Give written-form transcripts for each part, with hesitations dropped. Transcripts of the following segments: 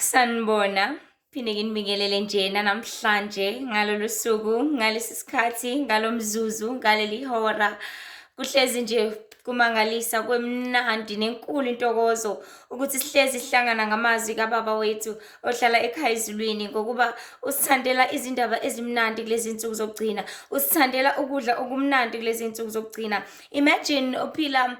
Sanibona, phinde nginibingelele nje nanamhlanje ngalolu suku, ngalesi sikhathi, ngalo mzuzu, ngaleli hora. Kuhlezi nje kumangalisa kwemnandi nenkulu intokozo ukuthi sihlezi sihlangana ngamazwi kaBaba wethu ohlala ekhaya ezulwini, ngokuba usithandela izindaba ezimnandi kulezi nsuku zokugcina, usithandela ukudla okumnandi kulezi nsuku zokugcina. Imagine uphila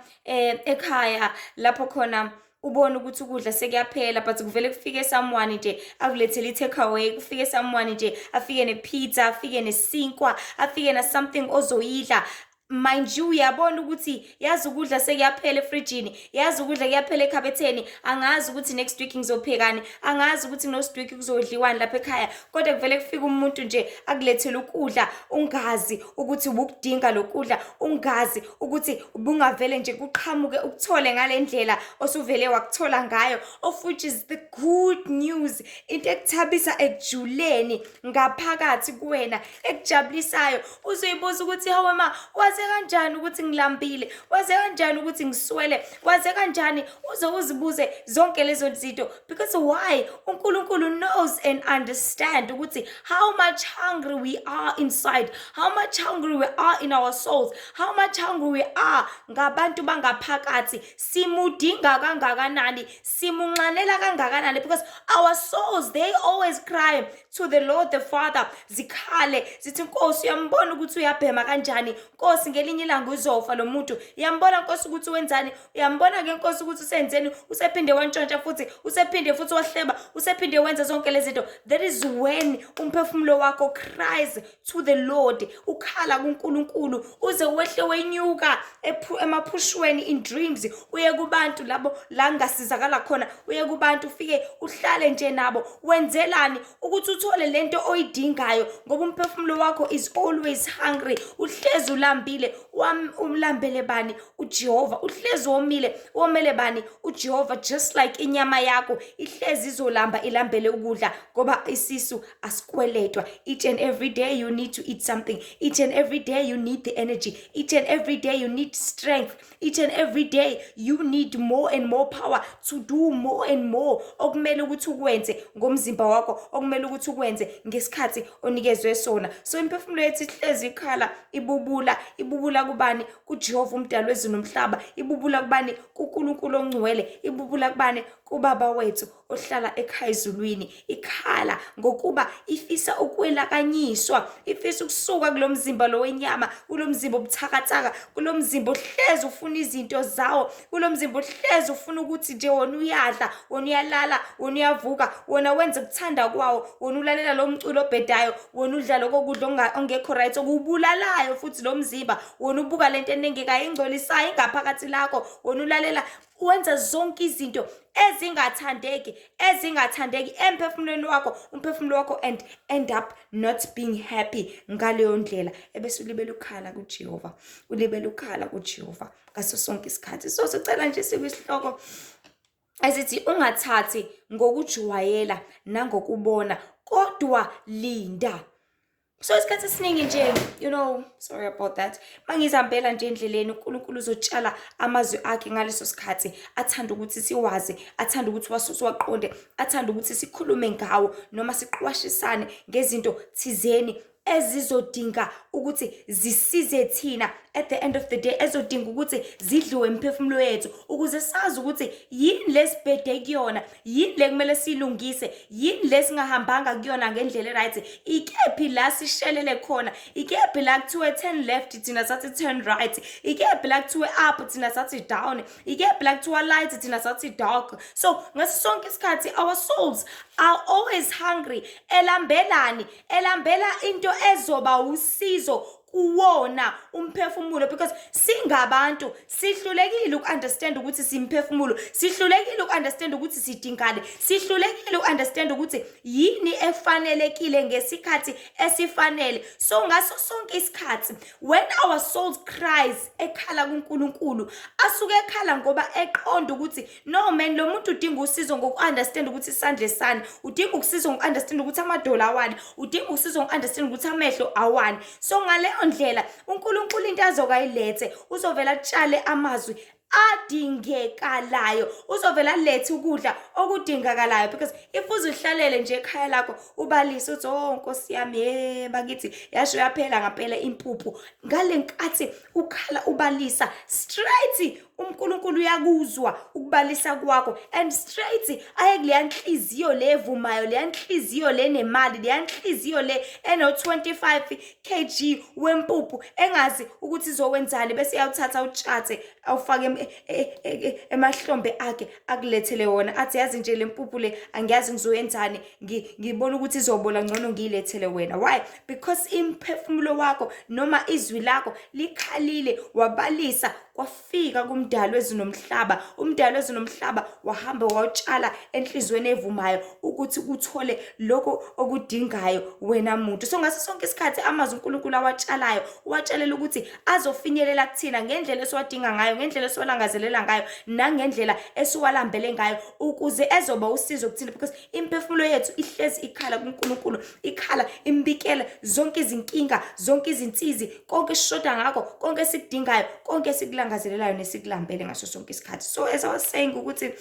ekhaya lapho khona ubone ukuthi ukudla sekuyaphela, but kuvele kufike someone nje akulethele i-take away, kufike someone nje afike ne-pizza, afike nesinkwa, afike na something ozoyidla. Mind you, uyabona ukuthi yazi ukudla sekuyaphela efrijini, yazi ukudla kuyaphela ekhabetheni, angazi ukuthi next week ngizophekani, angazi ukuthi next week kuzodliwani lapha ekhaya, kodwa kuvele kufike umuntu nje akulethele ukudla, ungazi ukuthi ubukudinga lokudla, ungazi ukuthi ubungavele nje kuqhamuke ukuthole ngale ndlela osuvele wakuthola ngayo, of which is the good news, into ekuthabisa ekujuleni ngaphakathi kuwena, ekujabulisayo. Uzoyibuza ukuthi hawe ma, waze kanjani ukuthi ngilambile, waze kanjani ukuthi ngiswele, waze kanjani? Uze uzibuze zonke lezo zinto, because why? UNkulunkulu knows and understand ukuthi how much hungry we are inside, how much hungry we are in our souls, how much hungry we are ngabantu bangaphakathi, simudinga kangakanani, simunxanela kangakanani, because our souls, they always cry to the Lord the Father, zikhale zithi, "Nkosi, uyambona ukuthi uyabhema kanjani? Nkosi, ngelinye ilanga uzofa lo muntu. Uyambona, Nkosi, ukuthi wenzani? Uyambona ke, Nkosi, ukuthi usenzeni? Usephinde wantshontsha futhi, usephinde futhi wahleba, usephinde wenza zonke lezi zinto." That is when umphefumulo wakho cries to the Lord, ukhala kuNkulunkulu, uze wehle wenyuka emaphushweni, in dreams, uye kubantu labo la ngasizakala khona, uye kubantu, ufike uhlale nje nabo. Wenzelani? Ukuthi uthole lento oyidingayo, ngoba umphefumulo wakho is always hungry, uhlezi ulambile. Umlambele bani? UJehova. Uhlezi womile, womele bani? UJehova. Just like inyama yakho ihlezi izolamba, ilambele ukudla, ngoba isisu asikweletwa. Each and every day you need to eat something. Each and every day you need the energy. Each and every day you need strength. Each and every day you need more and more power to do more and more okumele ukuthi ukwenze ngomzimba wakho, okumele ukuthi ukwenze ngesikhathi onikezwe sona. So imphefumulo yethu ihlezi ikhala, ibubula. Ibubula kubani? KuJehova, umdali wezulu nomhlaba. Ibubula kubani? KuNkulunkulu ongcwele. Ibubula kubani? KuBaba wethu ohlala ekhaya ezulwini. Ikhala ngokuba ifisa ukwelakanyiswa, ifisa ukusuka kulo mzimba lo wenyama, kulo mzimba obuthakathaka, kulo mzimba ohlezi ufuna izinto zawo, kulo mzimba ohlezi ufuna ukuthi nje wona uyadla, wona uyalala, wona uyavuka, wona wenza ukuthanda kwawo, wona ulalela lo mculo obhedayo, wona udla lokho kudla ongekho right, okubulalayo futhi lo mzimba, wona ubuka lento enengekayo ingcolisayo ingaphakathi lakho, wona ulalela, wenza zonke izinto ezingathandeki, ezingathandeki emphefumulweni wakho, umphefumulo wakho, and end up not being happy ngaleyo ndlela, ebese ulibele ukhala kuJehova, ulibele ukhala kuJehova ngaso sonke isikhathi. So sicela nje sikwisihloko esithi ungathathi ngokujwayela nangokubona, kodwa linda. So isikhathi esiningi nje, sorry about that, mangizihambela nje endleleni, uNkulunkulu uzotshala amazwi akhe ngaleso sikhathi athanda ukuthi siwazi, athanda ukuthi siwaqonde, athanda ukuthi sikhulume ngawo noma siqwashisane ngezinto thizeni ezizodinga ukuthi zisize thina at the end of the day, ezodinga ukuthi zidliwe imiphefumulo yethu, ukuze sazi ukuthi yini lesibhede kuyona, yini le kumele siyilungise, yini lesingahambanga kuyona ngendlela e-right, ikephi la sishelele khona, ikephi la kuthiwe turn left thina sathi turn right, ikephi la kuthiwe up thina sathi down, ikephi la kuthiwa light thina sathi dark. So ngaso sonke isikhathi our souls are always hungry. Elambelani? Elambela into ezoba usizo kuwona umphefumulo, because singabantu sihlulekile uku-understand ukuthi simphefumulo, sihlulekile uku-understand ukuthi sidingane, sihlulekile uku-understand ukuthi yini efanelekile ngesikhathi esifanele. So ngaso sonke isikhathi when our souls cries, ekhala kuNkulunkulu, asuke ekhala ngoba eqonda ukuthi no man, lo muntu udinga usizo ngoku-understand ukuthi isandla esani, udinga usizo ngoku-understand ukuthi amadolo awani, udinga usizo ngoku-understand ukuthi amehlo awani. So ngaleyo ndlela uNkulunkulu into azokayilethe uzovela atshale amazwi. Adingekalayo. Uzovela alethe ukudla okudingakalayo, because if uzuhlalele nje ekhaya lakho ubalise uthi, "Oh Nkosi yami, ye bakithi, yasho yaphela ngampela impuphu," ngale nkathi ukhala ubalisa, straight uNkulunkulu uyakuzwa ukubalisa kwakho and straight aye kuleya nhliziyo le evumayo, leya nhliziyo le nemali, leya nhliziyo le eno 25 kg wempuphu engazi ukuthi izowenzani, bese iyawuthatha utshathe awufake emahlombe akhe, akulethele wona, athi, "Yazi nje le mpuphu le angiyazi ngizoyenzani, ngibona ukuthi izobola, ngcono ngiyilethele wena." Why? Because imphefumulo wakho noma izwi lakho likhalile, wabalisa, kwafika kumdali wezulu nomhlaba. Umdali wezulu nomhlaba wahamba wawutshala enhliziyweni evumayo ukuthi uthole lokho okudingayo wena muntu. So ngaso sonke isikhathi amazwi uNkulunkulu awatshalayo, uwatshalela ukuthi azofinyelela kuthina ngendlela esiwadinga ngayo, ngendlela esiwalangazelela ngayo, nangendlela esiwalambele ngayo, ukuze ezoba usizo kuthina, because imphefumulo yethu ihlezi ikhala kuNkulunkulu, ikhala imbikela zonke izinkinga, zonke izinsizi, konke esishoda ngakho, konke esikudingayo, konke esikulangazelelayo nesikulambele ngaso sonke isikhathi. So as I was saying ukuthi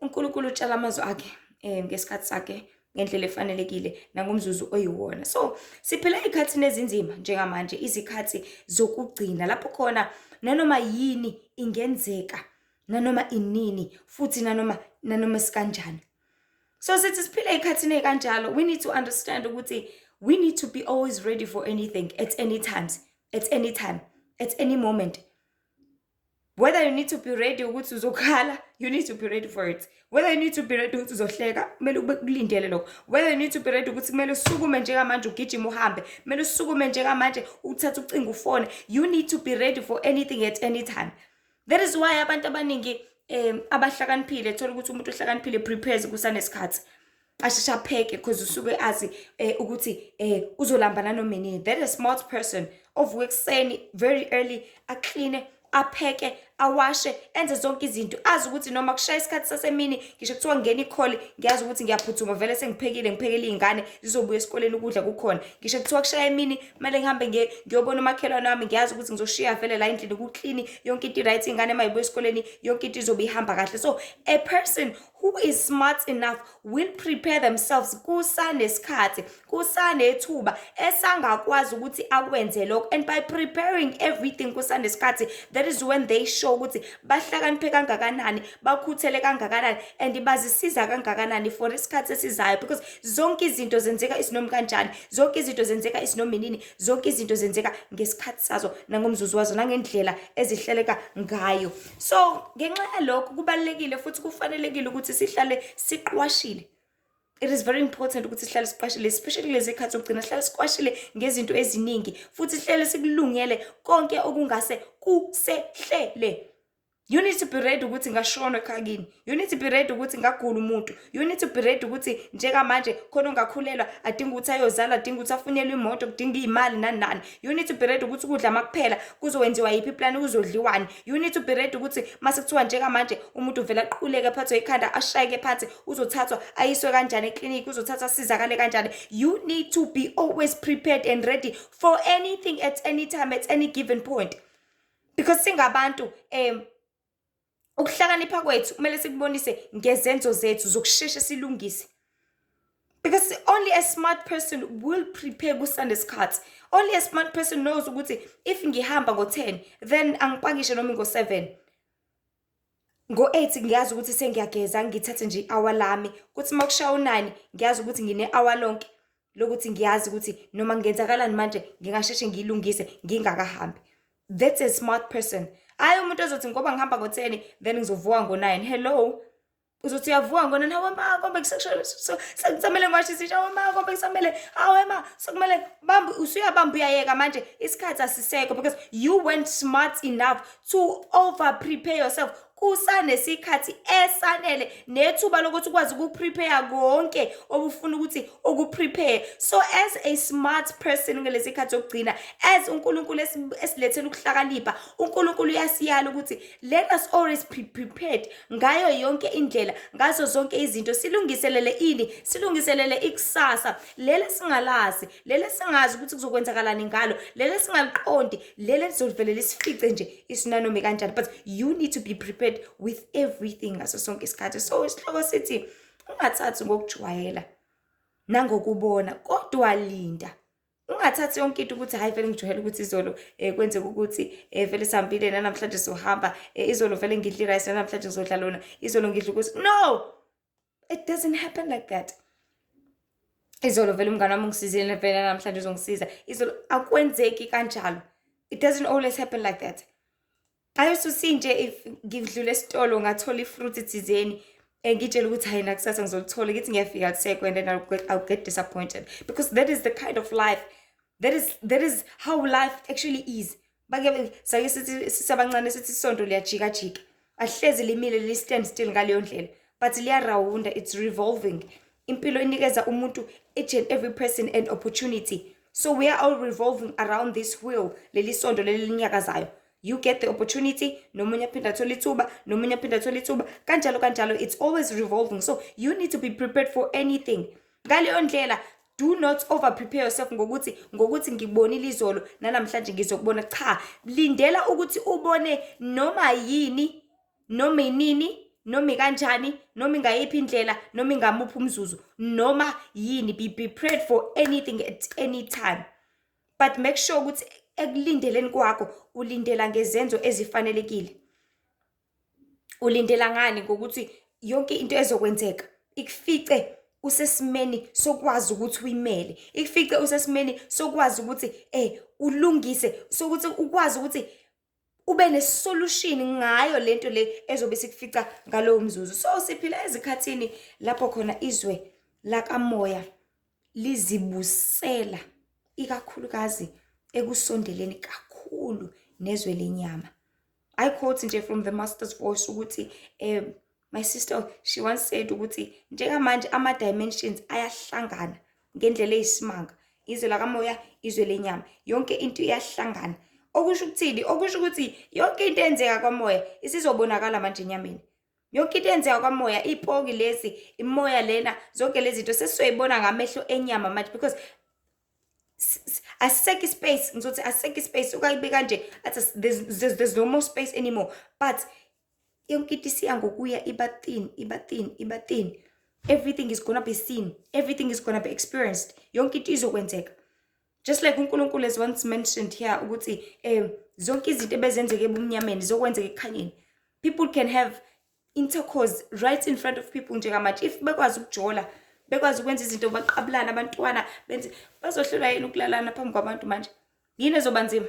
uNkulunkulu utshala amazwi akhe ngesikhathi sakhe, ngendlela efanelekile, nangomzuzu oyiwona. So siphila ezikhathini ezinzima njengamanje, izikhathi zokugcina lapho khona nanoma yini ingenzeka nanoma inini futhi nanoma sikanjani. So sithi siphila ezikhathini ey'kanjalo, we need to understand ukuthi we need to be always ready for anything at any times, at any time, at any moment. Whether you need to be ready ukuthi uzokhala, you need to be ready for it. Whether you need to be ready ukuthi uzohleka, kumele ube kulindele lokho. Whether you need to be ready ukuthi kumele usukume njengamanje ugijime uhambe, kumele usukume njengamanje uthathe ucingo ufone, you need to be ready for anything at any time. That is why abantu abaningi abahlakaniphile, thola ukuthi umuntu ohlakaniphile prepares kusanesikhathi, asheshe apheke because usuke azi ukuthi uzolamba nanoma inini. That is a smart person ovuka ekuseni very early, akline, apheke, awashe, enze zonke izinto, azi ukuthi noma kushaya isikhathi sasemini, ngisho kuthiwa ngena i-call, ngiyazi ukuthi ngiyaphuthuma, vele sengiphekile, ngiphekele iy'ngane, zizobuya esikoleni ukudla kukhona. Ngisho kuthiwa kushaya emini kumele ngihambe ngiyobona umakhelwane wami, ngiyazi ukuthi ngizoshiya vele la endlini ku-clean, yonke into i-right, iy'ngane uma yibuya esikoleni yonke into izobe ihamba kahle. So a person who is smart enough will prepare themselves kusanesikhathi, kusanethuba esangakwazi ukuthi akwenze lokho. And by preparing everything kusanesikhathi, that is when they show ukuthi bahlakaniphe kangakanani, bakhuthele kangakanani and bazisiza kangakanani for isikhathi esizayo, because zonke izinto zenzeka isinoma kanjani, zonke izinto zenzeka isinoma inini, zonke izinto zenzeka ngesikhathi sazo nangomzuzu wazo nangendlela ezihleleka ngayo. So ngenxa yalokho kubalulekile futhi kufanelekile ukuthi sihlale siqwashile. It is very important ukuthi sihlale siqwashile, especially kulezi khathi zokugcina, sihlale siqwashile ngezinto eziningi futhi sihlale sikulungele konke okungase kusehlele. You need to be ready ukuthi ngashona ekhaya kini. You need to be ready ukuthi ngagula umuntu. You need to be ready ukuthi njengamanje khona ongakhulelwa, adinga ukuthi ayozala, adinga ukuthi afunelwe imoto, kudinga iy'mali, nani nani. You need to be ready ukuthi ukudla makuphela kuzowenziwa yiphi iplani, kuzodliwani. You need to be ready ukuthi mase kuthiwa njengamanje umuntu uvele aquleke, aphathwe ikhanda, ashayeke phansi, uzothathwa ayiswe kanjani eklinikhi, uzothathwa asizakale kanjani. You need to be always prepared and ready for anything at any time, at any given point, because singabantu ukuhlakanipha kwethu kumele sikubonise ngezenzo zethu zokusheshe silungise, because only a smart person will prepare kusanesikhathi. Only a smart person knows ukuthi if ngihamba ngo-10, then angipakishe noma ngo-7, ngo-8 ngiyazi ukuthi sengiyageza, ngithathe nje i-hour lami, kuthi uma kushaya u-9 ngiyazi ukuthi ngine-hour lonke lokuthi ngiyazi ukuthi noma kungenzakalani manje ngingasheshe ngiyilungise ngingakahambi. That's a smart person. Hhayi umuntu ozothi ngoba ngihamba ngo-10 then ngizovuka ngo-9. Hello, uzothi uyavuka ngo-9, "Hawe ma, kombe sekusamele ngiwashe isitsha, hawe ma, kombe kusamele, hawe ma, sekumele bambe." Usuyabamba uyayeka manje, isikhathi asisekho, because you weren't smart enough to over prepare yourself. Kusanesikhathi esanele nethuba lokuthi ukwazi ukuprepare konke obufuna ukuthi ukuprepare. So as a smart person ngalesi khathi sokugcina, as uNkulunkulu esilethela ukuhlakanipha, uNkulunkulu uyasiyala ukuthi let us always be prepared ngayo yonke indlela, ngazo zonke izinto. Silungiselele ini? Silungiselele ikusasa leli singalazi, leli singazi ukuthi kuzokwenzakalani ngalo, leli singaliqondi, leli lizovele lisifice nje isinanoma kanjani. But you need to be prepared with everything ngaso sonke isikhathi. So isihloko sithi ungathathi ngokujwayela nangokubona, kodwa linda. Ungathathi yonke into ukuthi hayi, vele ngijwayele ukuthi izolo kwenzeka ukuthi vele sihambile, namhlanje sohamba, izolo vele ngidla i-rice, namhlanje ngizodla lona, izolo ngidla ukuthi. No, it doesn't happen like that. Izolo vele umngane wami ungisizile, vele namhlanje uzongisiza. Izolo akwenzeki kanjalo. It doesn't always happen like that. I used to see nje, if ngidlule esitolo ngathola ifruit thizeni, ngitshela ukuthi hayi, nakusasa ngizolithola, ngithi ngiyafika lisekho, and then I'll get disappointed, because that is the kind of life that is how life actually is. Bake sake sithi sisabancane, sithi isonto liyajikajika, ahlezi limile, li stand still ngaleyo ndlela, but liyarawunda, it's revolving. Impilo inikeza umuntu, each and every person, an opportunity. So we are all revolving around this wheel, leli sondo leli linyakazayo. You get the opportunity, nomunye aphinde athole ithuba, nomunye aphinde athole ithuba, kanjalo kanjalo. It's always revolving, so you need to be prepared for anything. Ngaleyo ndlela, do not over prepare yourself ngokuthi ngikubonile izolo, nanamhlanje ngizokubona. Cha, lindela ukuthi ubone noma yini, noma inini, noma ikanjani, noma ingayiphi indlela, noma ingamuphi umzuzu, noma yini. Be prepared for anything at any time, but make sure ukuthi ekulindeleni kwakho ulindela ngezenzo ezifanelekile. Ulindela ngani? Ngokuthi yonke into ezokwenzeka ikufice usesimeni sokwazi ukuthi uyimele, ikufice usesimeni sokwazi ukuthi ulungise, sokuthi ukwazi ukuthi ube nesolution ngayo lento le ezobe sikufica ngalowo mzuzu. So siphila ezikhathini lapho khona izwe lakamoya lizibusela, ikakhulukazi ekusondeleni kakhulu nezwe lenyama. I quote nje from the Master's Voice ukuthi my sister, she once said ukuthi njengamanje ama dimensions ayahlangana ngendlela eyisimanga, izwe lakamoya, izwe lenyama, yonke into iyahlangana. Okusho ukuthini? Okusho ukuthi yonke into eyenzeka kwamoya isizobonakala manje enyameni. Yonke into eyenzeka kwamoya, ipoki lezi, imoya lena, zonke lezi zinto sesizoyibona ngamehlo enyama manje, because asisekho ispace. Ngizothi asisekho ispace, ukayibeka nje athi there's no more space anymore, but yonke into isiya ngokuya iba thin, iba thin, iba thin. Everything is gonna be seen, everything is gonna be experienced, yonke into izokwenzeka. Just like uNkulunkulu has once mentioned here ukuthi zonke izinto ebezenzeka ebumnyameni zokwenzeka ekukhanyeni. People can have intercourse right in front of people njengamanje. If bekwazi ukujola, bekwazi ukwenza izinto, baqabulana abantwana, benze, bazohlulwa yini ukulalana phambi kwabantu manje? Yini ezoba nzima?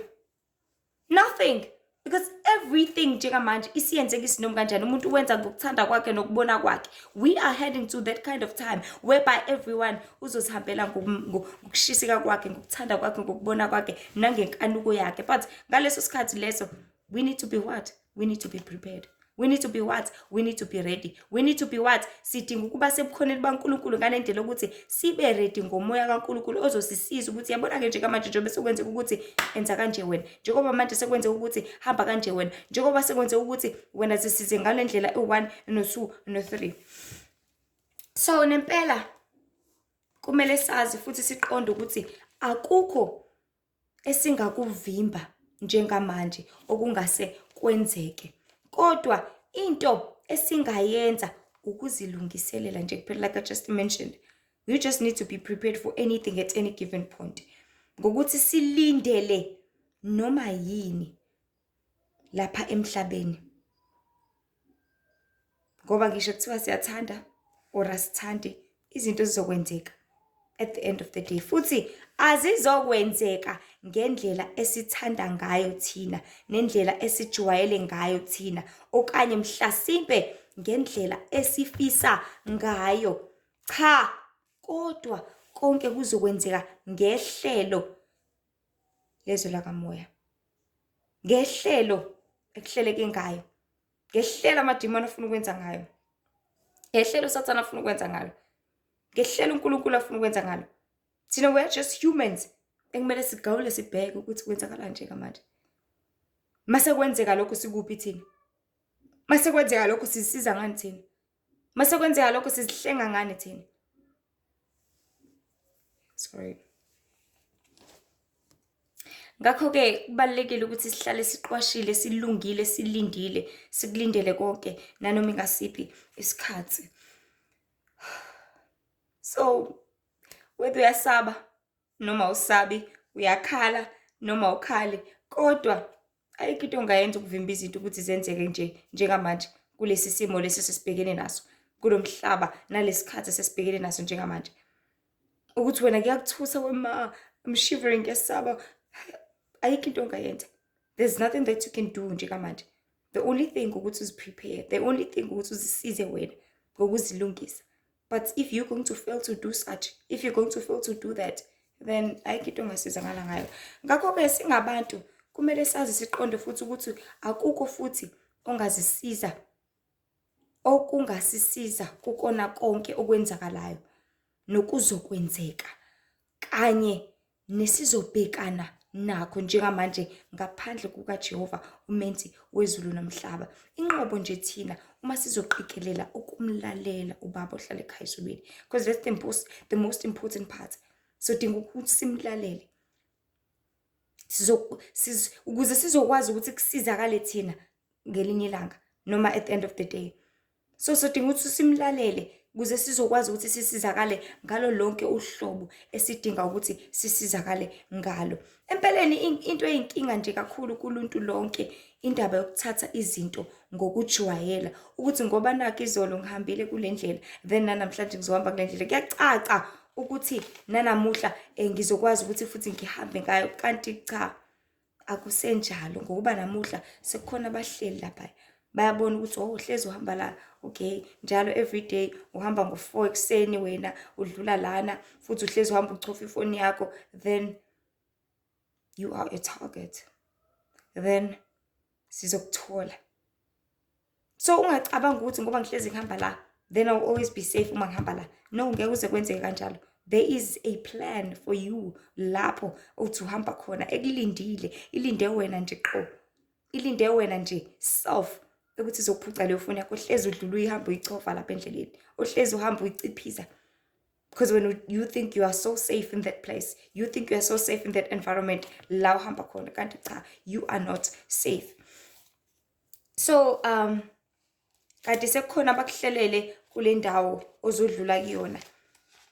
Nothing, because everything njengamanje isiyenzeka isinoma kanjani, umuntu wenza ngokuthanda kwakhe nokubona kwakhe. We are heading to that kind of time whereby everyone uzozihambela ngokushiseka kwakhe, ngokuthanda kwakhe, ngokubona kwakhe nangenkanuko yakhe. But ngaleso sikhathi leso, we need to be what? We need to be prepared. We need to be what? We need to be ready. We need to be what? Sidinga ukuba sebukhoneni baNkulunkulu ngale ndlela yokuthi sibe ready ngomoya kaNkulunkulu ozosisiza ukuthi yabona-ke njengamanje, njengoba sekwenzeka ukuthi enza kanje wena, njengoba manje sekwenzeka ukuthi hamba kanje wena, njengoba sekwenzeka ukuthi wena zisize ngale ndlela u-one, no-two, no-three. So nempela kumele sazi futhi siqonde ukuthi akukho esingakuvimba njengamanje okungase kwenzeke, kodwa into esingayenza ukuzilungiselela nje kuphela. Like I just mentioned, you just need to be prepared for anything at any given point, ngokuthi silindele noma yini lapha emhlabeni, ngoba ngisho kuthiwa siyathanda or asithandi, izinto zizokwenzeka at the end of the day, futhi azizokwenzeka ngendlela esithanda ngayo thina nendlela esijwayele ngayo thina, okanye mhlasimpe ngendlela esifisa ngayo. Cha, kodwa konke kuzokwenzeka ngehlelo lezwe lakamoya, ngehlelo ekuhleleke ngayo. Ngehlelo amadimoni afuna ukwenza ngayo. Ngehlelo uSathane afuna ukwenza ngalo. Ngehlelo uNkulunkulu afuna ukwenza ngalo. Thina we are just humans ekumele sigawule sibheke ukuthi kwenzakalani njengamanje. Mase kwenzeka lokho sikuphi thina? Mase kwenzeka lokho sizisiza ngani thina? Mase kwenzeka lokho sizihlenga ngani thina? Sorry. Ngakho-ke kubalulekile ukuthi sihlale siqwashile, silungile, silindile, sikulindele konke nanoma ingasiphi isikhathi. So whether uyasaba noma awusabi, uyakhala noma awukhali, kodwa ayikho into ongayenza ukuvimba izinto ukuthi zenzeke nje njengamanje kulesi simo lesi esesibhekene naso kulo mhlaba nalesikhathi esesibhekene naso njengamanje. Ukuthi wena kuyakuthusa wema, I'm shivering, ngiyasaba. Ayikho into ongayenza. There's nothing that you can do njengamanje. The only thing ukuthi uziprepare, the only thing ukuthi uzisize wena ngokuzilungisa. But if you're going to fail to do such, if you're going to fail to do that, then ayikho into ongasizakala ngayo. Ngakho-ke singabantu kumele sazi siqonde futhi ukuthi akukho futhi ongazisiza okungasisiza kukona konke okwenzakalayo nokuzokwenzeka kanye nesizobhekana nakho njengamanje ngaphandle kukaJehova umenzi wezulu nomhlaba. Inqobo nje thina uma sizoqikelela ukumlalela uBaba ohlala ekhaya ezulwini, because that's the most important part. Sodinga ukuthi simlalele ukuze sizokwazi ukuthi kusizakale thina ngelinye ilanga noma at the end of the day. So sodinga ukuthi simlalele ukuze sizokwazi ukuthi sisizakale ngalo lonke uhlobo esidinga ukuthi sisizakale ngalo. Empeleni into eyinkinga nje kakhulu kuluntu lonke indaba yokuthatha izinto ngokujwayela, ukuthi ngoba nakho izolo ngihambile kule ndlela, then nanamhlanje ngizohamba kule ndlela. Kuyacaca ukuthi nanamuhla ngizokwazi ukuthi futhi ngihambe ngayo, kanti cha, akusenjalo, ngokuba namuhla sekukhona abahleli lapha bayabona ukuthi oh uhlezi uhamba la, okay, njalo everyday uhamba ngo-4 ekuseni wena udlula lana, futhi uhlezi uhamba uchofa ifoni yakho, then you are a target, then sizokuthola. So ungacabanga ukuthi ngoba ngihlezi ngihamba la, then I'll always be safe uma ngihamba la. No, ngeke kuze kwenzeke kanjalo. There is a plan for you lapho othi uhamba khona, ekulindile, ilinde wena nje qo. Ilinde wena nje self ukuthi izokuphuca leyo foni yakho, uhlezi udlula uyihamba uyichofa lapha endleleni, uhlezi uhamba uyiciphiza. Because when you think you are so safe in that place, you think you are so safe in that environment, la uhamba khona, kanti cha, you are not safe. So kanti sekukhona abakuhlelele kule ndawo ozodlula kuyona,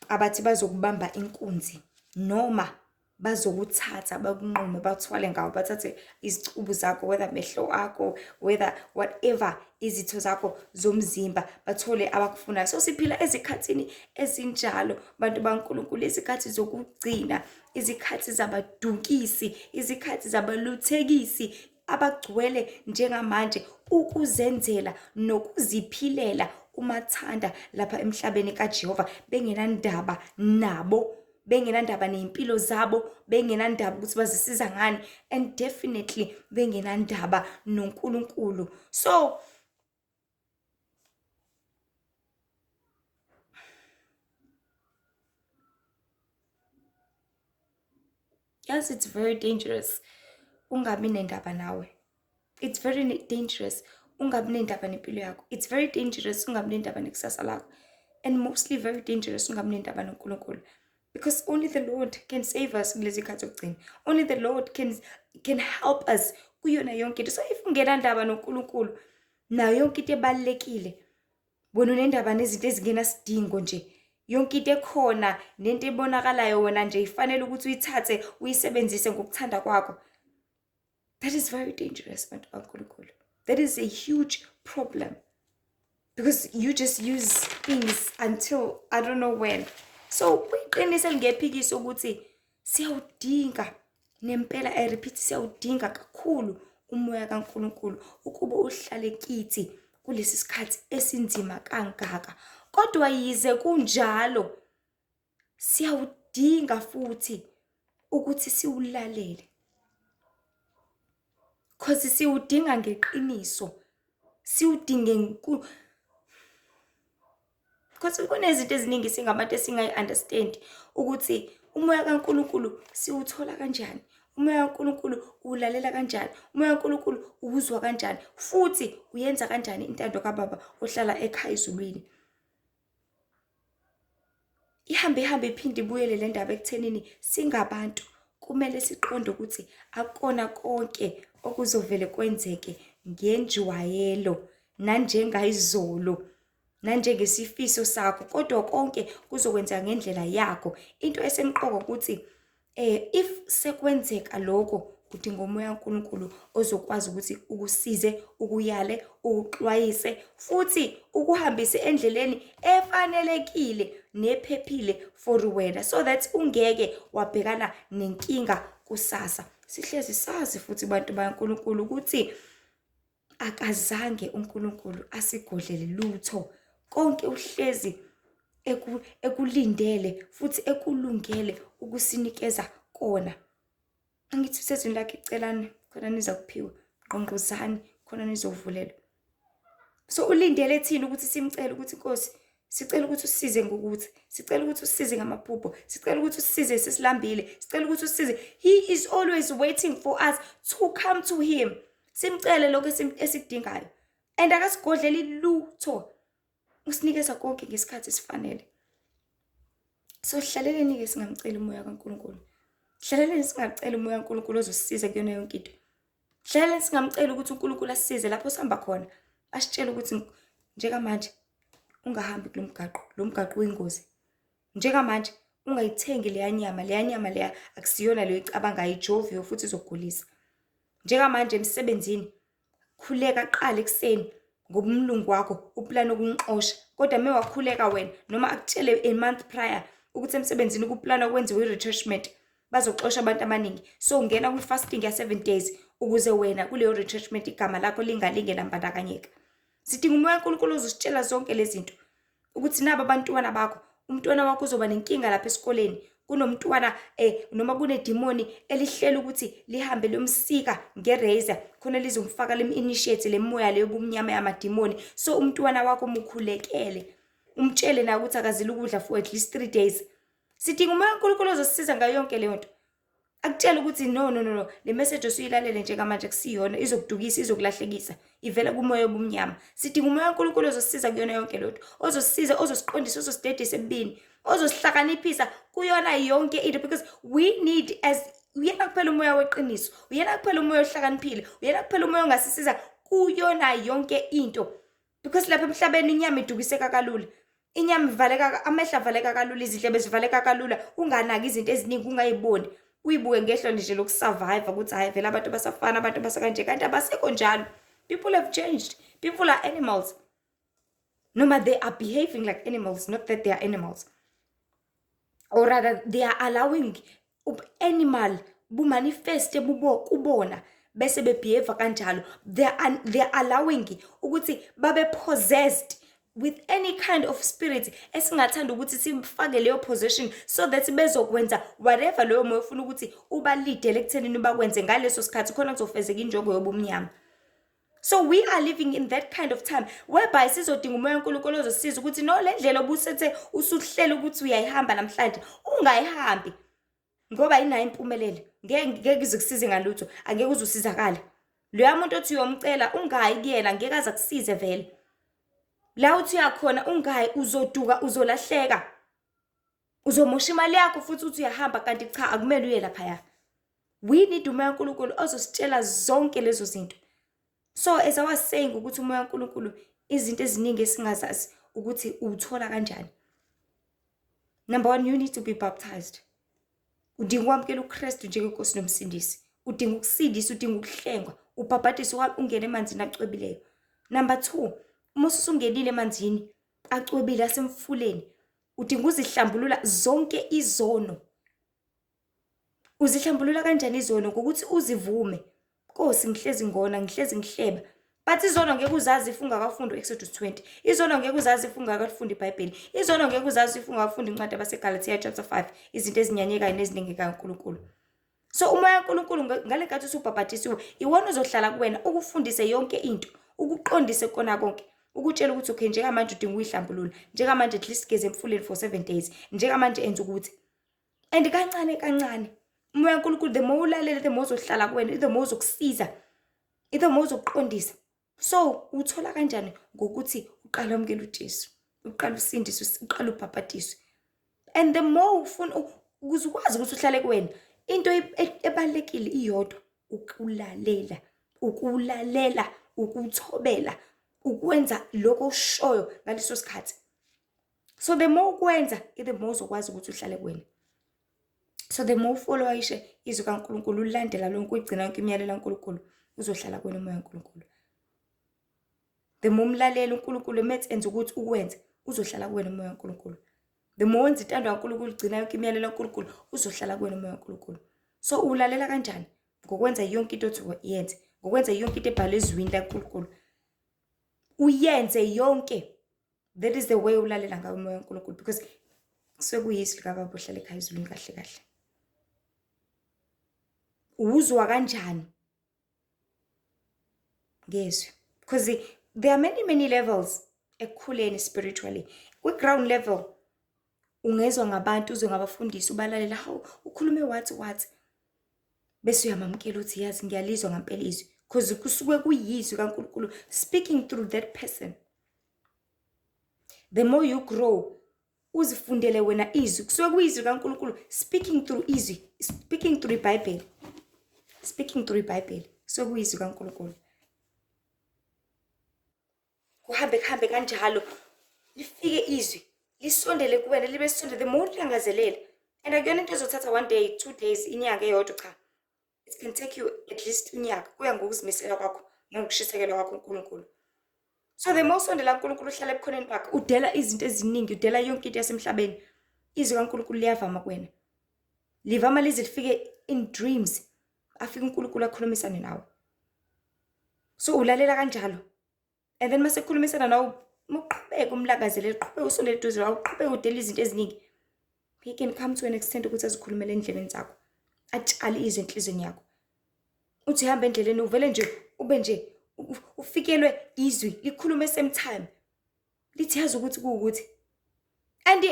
abathi bazokubamba inkunzi noma bazokuthatha bakunqume bathwale ngawo, bathathe izicubu zakho, whether amehlo akho, whether whatever izitho zakho zomzimba, bathole abakufunayo. So siphila ezikhathini ezinjalo bantu baNkulunkulu, izikhathi zokugcina, izikhathi zabadunkisi, izikhathi zabaluthekisi abagcwele njengamanje ukuzenzela nokuziphilela umathanda lapha emhlabeni kaJehova, bengenandaba nabo, bengenandaba ney'mpilo zabo, bengenandaba ukuthi bazisiza ngani, and definitely bengenandaba noNkulunkulu. So yes, it's very dangerous ungabi nendaba nawe. It's very dangerous ungabi nendaba nempilo yakho. It's very dangerous ungabi nendaba nekusasa lakho, and mostly very dangerous ungabi nendaba noNkulunkulu, because only the Lord can save us kulezi khathi zokugcina. Only the Lord can help us kuyona yonke into. So if ungenandaba noNkulunkulu nayo yonke into ebalulekile, wena unendaba nezinto ezingenasidingo nje, yonke into ekhona nento ebonakalayo wena nje ifanele ukuthi uyithathe uyisebenzise ngokuthanda kwakho. That is very dangerous, bantu baNkulunkulu. That is a huge problem, because you just use things until I don't know when. So kuyiqiniso elingephikiswa ukuthi siyawudinga nempela, I repeat, siyawudinga kakhulu umoya kaNkulunkulu ukuba uhlale kithi kulesi sikhathi esinzima kangaka. Kodwa yize kunjalo, siyawudinga futhi ukuthi siwulalele, cause siwudinga ngeqiniso. Siwudinge because kunezinto eziningi singabantu esingayi-understand ukuthi umoya kaNkulunkulu siwuthola kanjani, umoya kaNkulunkulu uwulalela kanjani, umoya kaNkulunkulu uwuzwa kanjani, futhi uyenza kanjani intando kaBaba ohlala ekhaya ezulwini. Ihambe ihambe iphinde ibuyele le ndaba ekuthenini singabantu kumele siqonde ukuthi akukona konke okuzovele kwenzeke ngenjwayelo nanjengayizolo nanjengesifiso sakho, kodwa konke kuzokwenzeka ngendlela yakho. Into esemqoka ukuthi if sekwenzeka lokho, udinga umoya kaNkulunkulu ozokwazi ukuthi ukusize, ukuyale, ukuxwayise futhi ukuhambise endleleni efanelekile nephephile for wena, so that ungeke wabhekana nenkinga kusasa. Sihlezi sazi futhi bantu bakaNkulunkulu ukuthi akazange uNkulunkulu asigodlele lutho, konke uhlezi ekulindele futhi ekulungele ukusinikeza kona. Angithi usezwini lakhe, celani khona niza kuphiwa, ngqongqozani khona nizovulelwa. So ulindele thina ukuthi simcele ukuthi Nkosi, sicela ukuthi usisize ngokuthi, sicela ukuthi usisize ngamaphupho, sicela ukuthi usisize sesilambile, sicela ukuthi usisize. He is always waiting for us to come to him, simcele lokho esikudingayo, and akasigodleli lutho, usinikeza konke ngesikhathi esifanele. So hlaleleni-ke singamceli umoya kaNkulunkulu, hlaleleni singacela umoya kaNkulunkulu ozosisiza kuyona yonke into, hlaleleni singamceli ukuthi uNkulunkulu asisize lapho sihamba khona, asitshele ukuthi njengamanje ungahambi kulo mgaqo, lo mgaqo uyingozi, njengamanje ungayithengi leya nyama, leya nyama leya akusiyona leyo icabangayo, ijoviwe futhi izokugulisa. Njengamanje emsebenzini khuleka qala ekuseni ngoba umlungu wakho uplana ukunixosha, kodwa uma wakhuleka wena noma akutshele a month prior ukuthi emsebenzini kuplana kwenziwe i-retrenchment, bazoxosha abantu abaningi, so ungena kwi-fasting ya-7 days ukuze wena kuleyo retrenchment igama lakho lingalinge lambandakanyeka. Sidinga umoya kaNkulunkulu ozositshela zonke lezi zinto ukuthi naba abantwana bakho, umntwana wakho uzoba nenkinga lapha esikoleni, kunomntwana noma kunedimoni elihlela ukuthi lihambe liyomsika nge-razor khona lizomfaka lim-initiate le moya leyo bumnyama yamadimoni. So umntwana wakho mukhulekele, umtshele naye ukuthi akazile ukudla for at least 3 days. Sidinga umoya kaNkulunkulu ozosisiza ngayo yonke leyo nto, akutshele ukuthi no, no, no, no, le message osuyilalele njengamanje kusiyona, izokudukisa, izokulahlekisa, ivela kumoya obumnyama. Sidinga umoya kaNkulunkulu ozosisiza kuyona yonke leyo nto, ozosisiza, ozosiqondisa, ozosidedisa ebubini, ozosihlakaniphisa kuyona yonke into, because we need as uyena kuphela umoya weqiniso, uyena kuphela umoya ohlakaniphile, uyena kuphela umoya ongasisiza kuyona yonke into, because lapha emhlabeni inyama idukiseka kalula, inyama ivaleka, amehlo avaleka kalula, izindlebe zivaleka kalula, unganaki izinto eziningi, ungayiboni, uyibuke ngehlo nje lokusurvive ukuthi hhayi vele abantu basafana, abantu basakanje, kanti abasekho njalo. People have changed, people are animals, noma they are behaving like animals, not that they are animals, or rather they are allowing animal bumanifeste bubo kubona bese bebehave kanjalo. They are allowing ukuthi babe possessed with any kind of spirit esingathanda ukuthi simfake leyo possession, so that bezokwenza whatever leyo moya ufuna ukuthi ubalidele ekuthenini bakwenze ngaleso sikhathi, khona kuzofezeka injongo yobumnyama. So we are living in that kind of time whereby sizodinga umoya kaNkulunkulu ozosiza ukuthi no, le ndlela obusethe usuhlela ukuthi uyayihamba namhlanje, ungayihambi ngoba inayo impumelelo, ngeke ngeke ize kusize ngalutho, angeke uze usizakale. Loya muntu othi uyomcela, ungayi kuyena, ngeke aze akusize vele. La uthi uyakhona ungayi, uzoduka, uzolahleka, uzomosha imali yakho futhi uthi uyahamba kanti cha, akumele uye laphaya. We need umoya kaNkulunkulu ozositshela zonke lezo zinto. So as I was saying ukuthi umoya kaNkulunkulu, izinto eziningi esingazazi ukuthi uwuthola kanjani. Number one, you need to be baptized. Udinga ukwamukela uKristu njengenkosi nomsindisi, udinga ukusindisa, udinga ukuhlengwa, ubhabhadiswe, ungene emanzini acwebileyo. Number two, uma usungenile emanzini acwebile asemfuleni, udinga uzihlambulula zonke izono. Uzihlambulula kanjani izono? Ngokuthi uzivume, Nkosi, ngihlezi ngona, ngihlezi ngihleba. But izono ngeke uzazi if ungakafundi u-Exodus 20, izono ngeke uzazi if ungakafundi iBhayibheli, izono ngeke uzazi if ungakafundi incwadi yabaseGalathiya chapter 5, izinto ezinyanyekayo nezinengekayo uNkulunkulu. So umoya kaNkulunkulu ngale nkathi usubhabhatisiwe iwona ozohlala kuwena ukufundise yonke into. Ukuqondise kona konke. Ukutshela ukuthi okay, njengamanje udinga ukuyihlambulula. Njengamanje at least geze emfuleni for 7 days. Njengamanje enza ukuthi. And kancane kancane, umoya kaNkulunkulu, the more ulalela, the more uzohlala kuwena, the more uzokusiza, the more uzokuqondisa. So uthola kanjani? Ngokuthi uqale wamukele uJesu, uqale usindiswe, uqale ubhabhadiswe. And the more ufuna ukuze ukwazi ukuthi uhlale kuwena, into ebalulekile iyodwa: ukulalela, ukulalela, ukuthobela, ukwenza lokho okushoyo ngaleso sikhathi. So the more ukwenza, the more uzokwazi ukuthi uhlale kuwena. So the more ufollowishe izwi kaNkulunkulu, ulandela lonke, uyigcina yonke imiyalelo kaNkulunkulu, uzohlala kuwena umoya kaNkulunkulu. The more umlalela uNkulunkulu emethi enza ukuthi ukwenze, uzohlala kuwena umoya kaNkulunkulu. The more wenza intando kaNkulunkulu, ugcina yonke imiyalelo kaNkulunkulu, uzohlala kuwena umoya kaNkulunkulu. So ulalela kanjani? Ngokwenza yonke into othi yenze, ngokwenza yonke into ebhalwe ezwini laNkulunkulu, uyenze yonke. That is the way ulalela ngayo umoya kaNkulunkulu, because kusuke kuyizwi likaBaba ohlala ekhaya ezulwini. Kahle kahle, uzwa kanjani ngezwi? Because there are many, many levels ekukhuleni spiritually. Kwi-ground level ungezwa ngabantu, uzwe ngabafundisi, ubalalela, hawu, ukhulume wathi wathi, bese uyamamukela uthi, "Yazi, ngiyalizwa ngampela izwi," because kusuke kuyizwi kaNkulunkulu speaking through that person. The more you grow, uzifundele wena izwi, kusuke kuyizwi kaNkulunkulu speaking through izwi, speaking through iBhayibheli, speaking through iBhayibheli, kusuke kuyizwi kaNkulunkulu. Kuhambe kuhambe kanjalo, lifike izwi, lisondele kuwena, libe sondele the more ulangazelela. And akuyona into ezothatha one day, 2 days, inyanga eyodwa, cha. It can take you at least unyaka, kuya ngokuzimisela kwakho nangokushisekela kwakho uNkulunkulu. So the more usondela kuNkulunkulu, uhlala ebukhoneni bakhe, udela izinto eziningi, udela yonke into yasemhlabeni, izwi kaNkulunkulu liyavama kuwena. Livama lize lifike in dreams, afike uNkulunkulu akhulumisane nawe. So ulalela kanjalo. And then mase khulumisana nawe, uqhubeke umlangazelele, uqhubeke usondele eduze wakho, uqhubeke udela izinto eziningi. He can come to an extent ukuthi azikhulumele endlebeni zakho, atshale izwi enhliziyweni yakho. Uthi hamba endleleni, uvele nje ube nje ufikelwe izwi likhulume same time. Lithi, "Yazi ukuthi kuwukuthi." And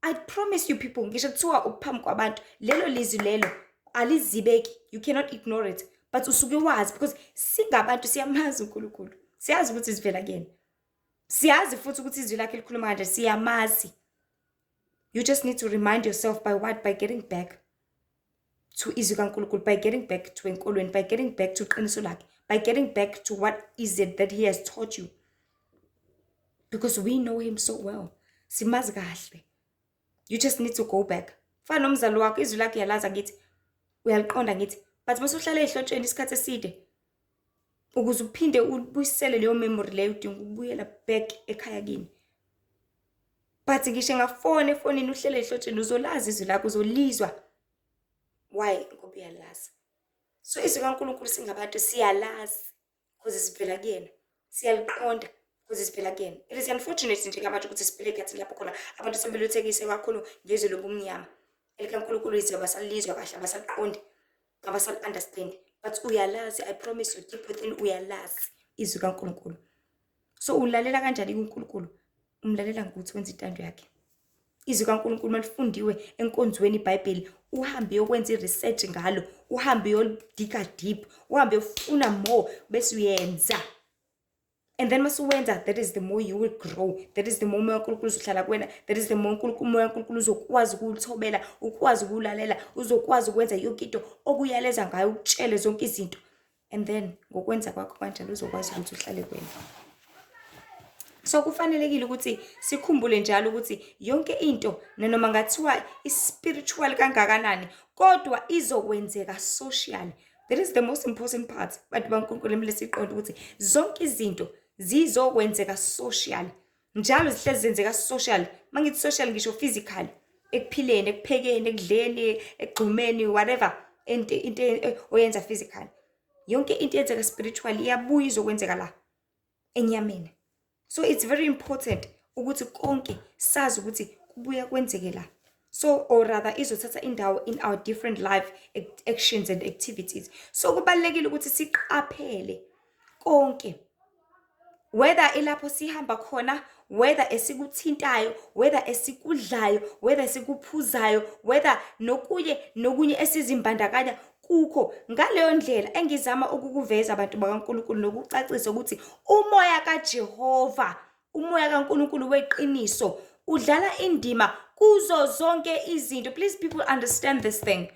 I promise you people, ngisho kuthiwa uphambi kwabantu, lelo lizwi lelo alizibeki. You cannot ignore it. But usuke wazi, because singabantu siyamazi uNkulunkulu. Siyazi ukuthi sivela kuyena. Siyazi futhi ukuthi izwi lakhe likhuluma kanje, siyamazi. You just need to remind yourself by what? By getting back to izwi kaNkulunkulu, by getting back to enkolweni, by getting back to iqiniso lakhe, by getting back to what is it that he has taught you. Because we know him so well. Simazi kahle. You just need to go back. Fana nomzali wakho, izwi lakhe uyalazi angithi, uyaliqonda ngithi, but mase uhlala ey'hlotsheni isikhathi eside, ukuze uphinde ubuyisele leyo memory leyo, udinga ukubuyela back ekhaya kini. But ngisho engafona efonini, uhlele ey'hlotsheni, uzolazi izwi lakho, uzolizwa. Why? Ngoba uyalazi. So izwi kaNkulunkulu singabantu siyalazi because sivela kuyena. Siyaliqonda because sivela kuyena. It is unfortunate njengamanje ukuthi siphila ey'khathini lapho khona abantu sebeluthekise kakhulu ngezwe lobumnyama. ElikaNkulunkulu izwi abasalizwa kahle, abasaliqondi, abasali-understand. But uyalazi, I promise you, deep within uyalazi izwi kaNkulunkulu. So ulalela kanjani kuNkulunkulu? Umlalela ngokuthi wenze intando yakhe. Izwi kaNkulunkulu malifundiwe enkonzweni, iBhayibheli, uhambe uyokwenza i-research ngalo, uhambe uyolidiga deep, uhambe uyofuna more, bese uyenza. And then masuwenza, that is the more you will grow. That is the more umoya kaNkulunkulu uzohlala kuwena. That is the more umoya kaNkulunkulu uzokwazi ukuwuthobela, ukwazi ukuwulalela, uzokwazi ukwenza yonke into okuyaleza ngayo, ukutshele zonke izinto. And then ngokwenza kwakho kanjalo uzokwazi ukuthi uhlale kuwena. So kufanelekile ukuthi sikhumbule njalo ukuthi yonke into, nanoma ngathiwa i-spiritual kangakanani, kodwa izokwenzeka social. That is the most important part. Bantu baNkulunkulu, kumele siqonde ukuthi zonke izinto zizokwenzeka social. Njalo zihlezi zenzeka social. Mangithi social, ngisho physical, ekuphileni, ekuphekeni, ekudleni, ekugxumeni, whatever into oyenza physical. Yonke into eyenzeka spiritual iyabuya izokwenzeka la enyameni. So it's very important ukuthi konke sazi ukuthi kubuya kwenzeke la. So or rather izothatha indawo in our different life actions and activities. So kubalulekile ukuthi siqaphele konke. Whether ilapho sihamba khona, whether esikuthintayo, whether esikudlayo, whether esikuphuzayo, whether nokunye nokunye esizimbandakanya kukho. Ngaleyo ndlela engizama ukukuveza abantu bakaNkulunkulu nokucacisa ukuthi umoya kaJehova, umoya kaNkulunkulu weqiniso udlala indima kuzo zonke izinto. Please people understand this thing.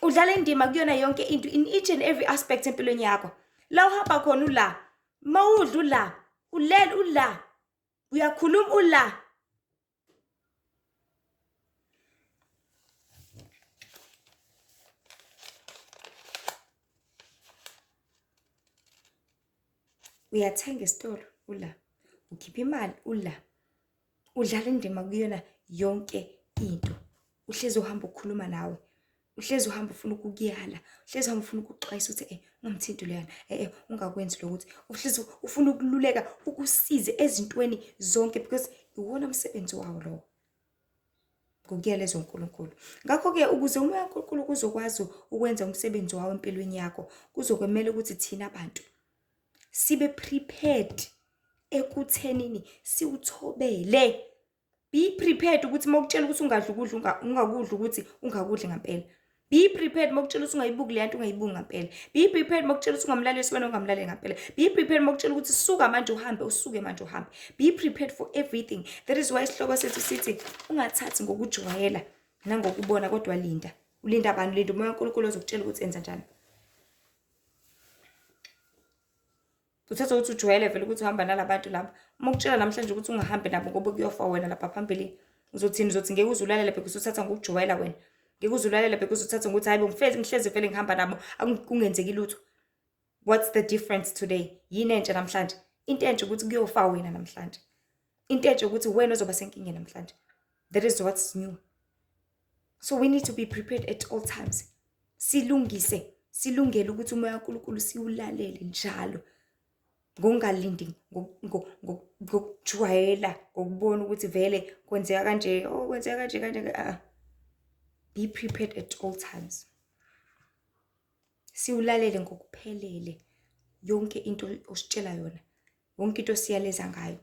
Udlala indima kuyona yonke into in each and every aspect empilweni yakho. La uhamba khona ula, mawudla ula, ulele ula, uyakhuluma ula. Uyathenga esitolo ula, ukhipha imali ula, udlala indima kuyona yonke into. Uhlezi uhamba ukhuluma nawe, uhlezi uhamba ufuna ukukuyala, uhlezi uhamba ufuna ukuxwayisa ukuthi ungamthinti loyana, ungakwenzi lokuthi, uhlezi ufuna ukululeka ukusize ezintweni zonke because iwona msebenzi wawo lowo. Ngokuyalezwa uNkulunkulu. Ngakho-ke ukuze umoya kaNkulunkulu uzokwazi ukwenza umsebenzi wawo empilweni yakho, kuzokumele ukuthi thina bantu sibe prepared ekuthenini siwuthobele. Be prepared ukuthi uma ukutshela ukuthi ungadli ukudla ungakudli ukuthi ungakudli ngampela. Be prepared uma ukutshela ukuthi ungayibuki le nto ungayibuki ngampela. Be prepared uma ukutshela ukuthi ungamlaleli wena ungamlaleli ngampela. Be prepared uma ukutshela ukuthi suka manje uhambe usuke manje uhambe. Be prepared for everything. That is why isihloko sethu sithi ungathathi ngokujwayela nangokubona kodwa linda. Ulinda abantu, linda umoya kaNkulunkulu ozokutshela ukuthi enza njani. Uthatha ukuthi ujwayele vele ukuthi uhamba nalabantu laba. Uma ukutshela namhlanje ukuthi ungahambi nabo ngoba kuyofa wena lapha phambili. Uzothini? Uzothi ngeke uze ulalele because uthatha ngokujwayela wena. Ngeke uze ulalele because uthatha ngokuthi hayi bo ngifezi ngihlezi vele ngihamba nabo kungenzeki lutho. What's the difference today? Yini entsha namhlanje? Into entsha ukuthi kuyofa wena namhlanje. Into entsha ukuthi wena ozoba senkingeni namhlanje. That is what's new. So we need to be prepared at all times. Silungise, silungele ukuthi umoya kaNkulunkulu siwulalele njalo. Ngokungalindi, ngokujwayela, ngokubona ukuthi vele kwenzeka kanje, oh kwenzeka kanje kanje. Be prepared at all times. Siwulalele ngokuphelele yonke into ositshela yona. Yonke into siyaleza ngayo.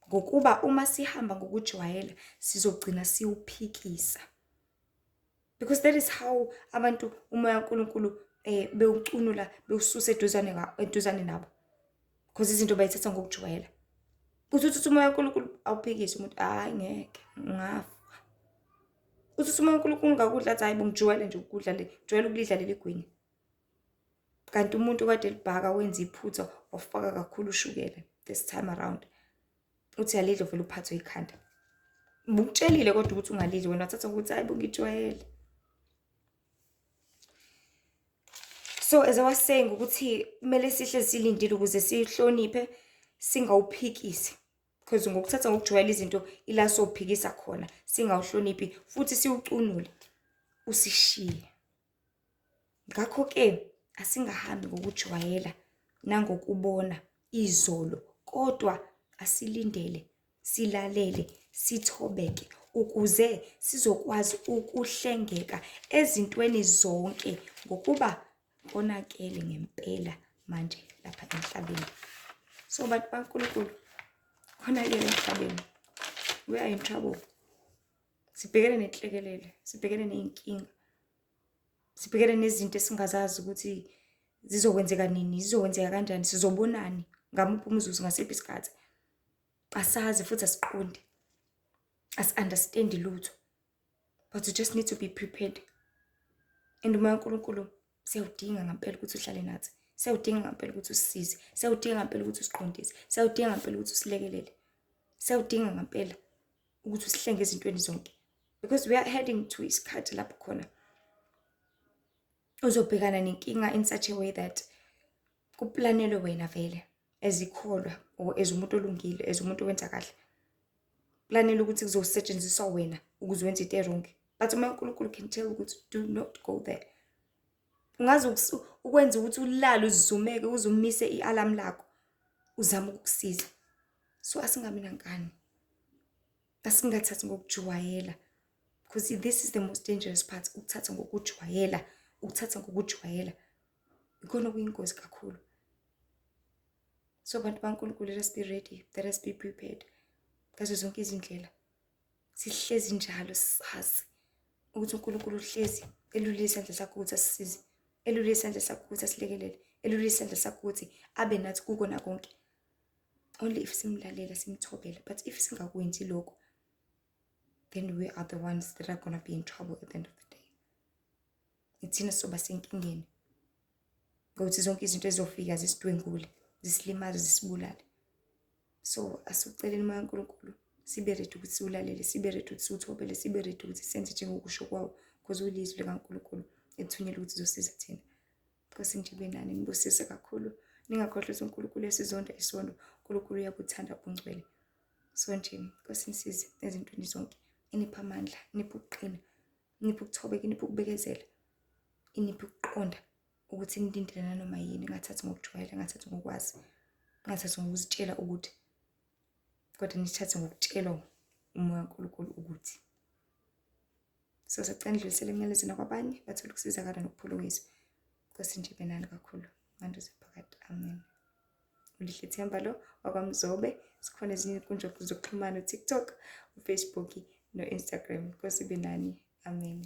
Ngokuba uma sihamba ngokujwayela sizogcina siwuphikisa. Because that is how abantu umoya kaNkulunkulu bewucunula bewususa eduzane nabo. Because izinto bayithatha ngokujwayela. Uthi uthi umoya kaNkulunkulu awuphikise umuntu, hayi ngeke ungafa. Uthi uthi umoya kaNkulunkulu ungakudla athi hayi bongijwayele nje ukudla le, ngijwayele ukulidla leli gwinya. Kanti umuntu kade elibhaka wenza iphutha wafaka kakhulu ushukela this time around. Uthi uyalidla uvele uphathwe ikhanda. Ngikutshelile kodwa ukuthi ungalidli wena wathatha ukuthi hayi bongijwayele. So as I was saying ukuthi kumele sihle silindile ukuze sihloniphe singawuphikisi. Because ngokuthatha ngokujwayela izinto ila sophikisa khona singawuhloniphi futhi siwucunule usishiye. Ngakho-ke asingahambi ngokujwayela nangokubona izolo kodwa asilindele, silalele, sithobeke ukuze sizokwazi ukuhlengeka ezintweni zonke ngokuba konakele ngempela manje lapha emhlabeni. So bantu baNkulunkulu, konakele emhlabeni. We are in trouble. Sibhekene nenhlekelele, sibhekene ney'nkinga. Sibhekene nezinto esingazazi ukuthi zizokwenzeka nini, zizokwenzeka kanjani, sizobonani, ngamuphi umzuzu, ngasiphi isikhathi. Asazi futhi asiqondi. Asi-understand lutho. But you just need to be prepared. And umoya kaNkulunkulu siyawudinga ngempela ukuthi uhlale nathi. Siyawudinga ngempela ukuthi usisize. Siyawudinga ngempela ukuthi usiqondise. Siyawudinga ngempela ukuthi usilekelele. Siyawudinga ngempela ukuthi usihlenge ezintweni zonke. Because we are heading to isikhathi lapho khona uzobhekana nenkinga in such a way that kuplanelwe wena vele as ikholwa or as umuntu olungile, as umuntu owenza kahle. Planelwe ukuthi kuzosetshenziswa wena ukuze wenze into e-wrong. But uma uNkulunkulu can tell ukuthi do not go there. Ungaze ukwenza ukuthi ulale uzumeke uze umise i-alarm lakho uzame ukukusiza. So asingabi nankani. Asingathathi ngokujwayela. Because this is the most dangerous part, ukuthatha ngokujwayela, ukuthatha ngokujwayela. Ikona okuyingozi kakhulu. So bantu baNkulunkulu, let us be ready, let us be prepared ngazo zonke izindlela. Sihlezi njalo sazi ukuthi uNkulunkulu uhlezi elulile isandla sakhe ukuthi asisize, elulile isandla sakhe ukuthi asilekelele, elulile isandla sakhe ukuthi abe nathi kukona konke. Only if simlalela, simthobela. But if singakwenzi lokho, then we are the ones that are gonna be in trouble at the end of the day. Ithina soba senkingeni ngokuthi zonke izinto ezizofika zisidwengule, zisilimaze, zisibulale. So asiwuceleni umoya kaNkulunkulu, sibe ready ukuthi siwulalele, sibe ready ukuthi siwuthobele, sibe ready ukuthi senze njengokusho kwawo, because ulizwi likaNkulunkulu ethunyelwe ukuthi izosiza thina. Nkosi nje ibe nani, nibusise kakhulu. Ningakhohlwa ukuthi uNkulunkulu uyasizonda isono, uNkulunkulu uyabuthanda ubungcwele. So nje Nkosi nisize ezintweni zonke, iniphe amandla, iniphe ukuqina, iniphe ukuthobeka, iniphe ukubekezela, iniphe ukuqonda ukuthi nilindele nanoma yini, ngathathi ngokujwayela, ngathathi ngokwazi, ngathathi ngokuzitshela ukuthi, kodwa nithathe ngokutshelwa umoya kaNkulunkulu ukuthi. So sacela nidlulisele imiyalezo nakwabanye bathole ukusizakala nokuphulukiswa. Nkosi nje ibe nani kakhulu. Manduze phakade. Amen. Ulihle Themba lo wakwaMzobe. Sikhona ezinye izinkundla zokuxhumana, uTikTok, uFacebook no-Instagram. Nkosi ibe nani. Amen.